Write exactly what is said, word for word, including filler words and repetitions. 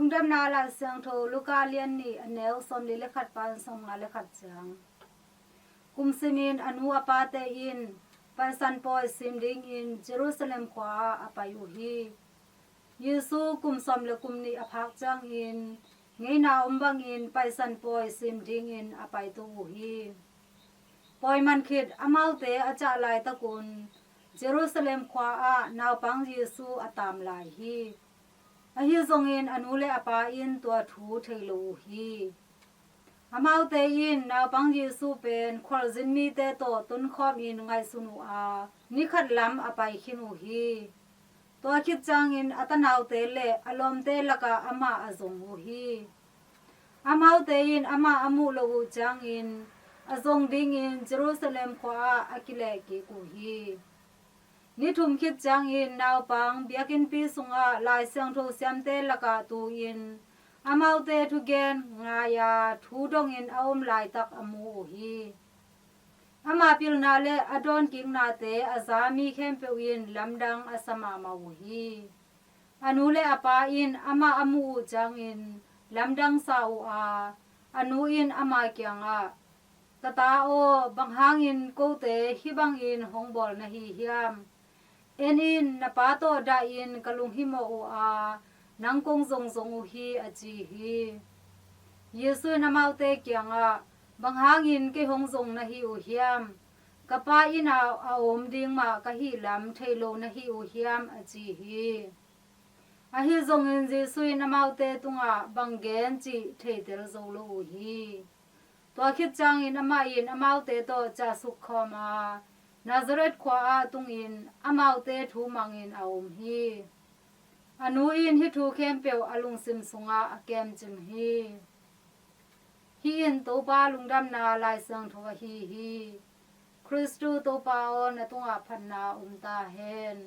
Lungdamna Lai Siangtho Luka lian nih, a neu sawmli le khat pan sawmnga le khat ciang. Kum simin a nu a pate in Paisan pawi sim dingin Jerusalem khua ah a pai uh hi. Jesu kum sawm le kum nih a phak ciangin ngeina om bangin Paisan pawi sim dingin a pai to uh hi. Pawi man khit amaute a cah laitakun Jerusalem khua ah naupang Jesu a tam lai hi. Ahi zongin a nu le a pa in tua thu thei lo uh hi. Amaute in naupang Jesu pen khualzin mite tawh tonkhawmin ngaihsun uh a, ni khat lam a pai khin uh hi. Tua khit ciangin a tanaute le a lawmte lakah amah a zong uh hi. Amaute in amah a muh loh uh ciangin a zong dingin Jerusalem khua ah a kileh kik uh hi. Ni thum khit ciangin naupang biakinnpi sungah Lai Siangtho siamte lakah tu-in amaute thugen ngai-a thu dongin a om laitak a mu uh hi. Ama pilna le a dawnkiknate a za mi khempeuh in lamdang a sa mahmah uh hi. A nu le a pa in amah a muh uh ciangin lamdang sa uh a, a nu in ama kiangah, "Ka ta aw, bang hangin kote hih bangin hong bawl na hi hiam? En in, na pa tawh dahin ka lunghimawh uh a, nang kong zongzong uh hi," a ci hi. Jesu in amaute kiangah, "Bang hangin kei hong zong na hi uh hiam? Ka Pa inn ah a om ding mah ka hih lam thei lo na hi uh hiam?" a ci hi. Ahi zongin Jesu in amaute tungah bang gen cih theitel zo lo uh hi. Tua khit ciangin amah in amaute tawh ciahsuk khawm a, Nazareth khua ah tungin amaute thu mangin a om hi. A nu in hih thu khempeuh a lungsim sungah a kemcim hi. Hih in Topa Lungdamna Lai Siangtho ahi hi. Khristu Topa aw, na tungah phatna om ta hen.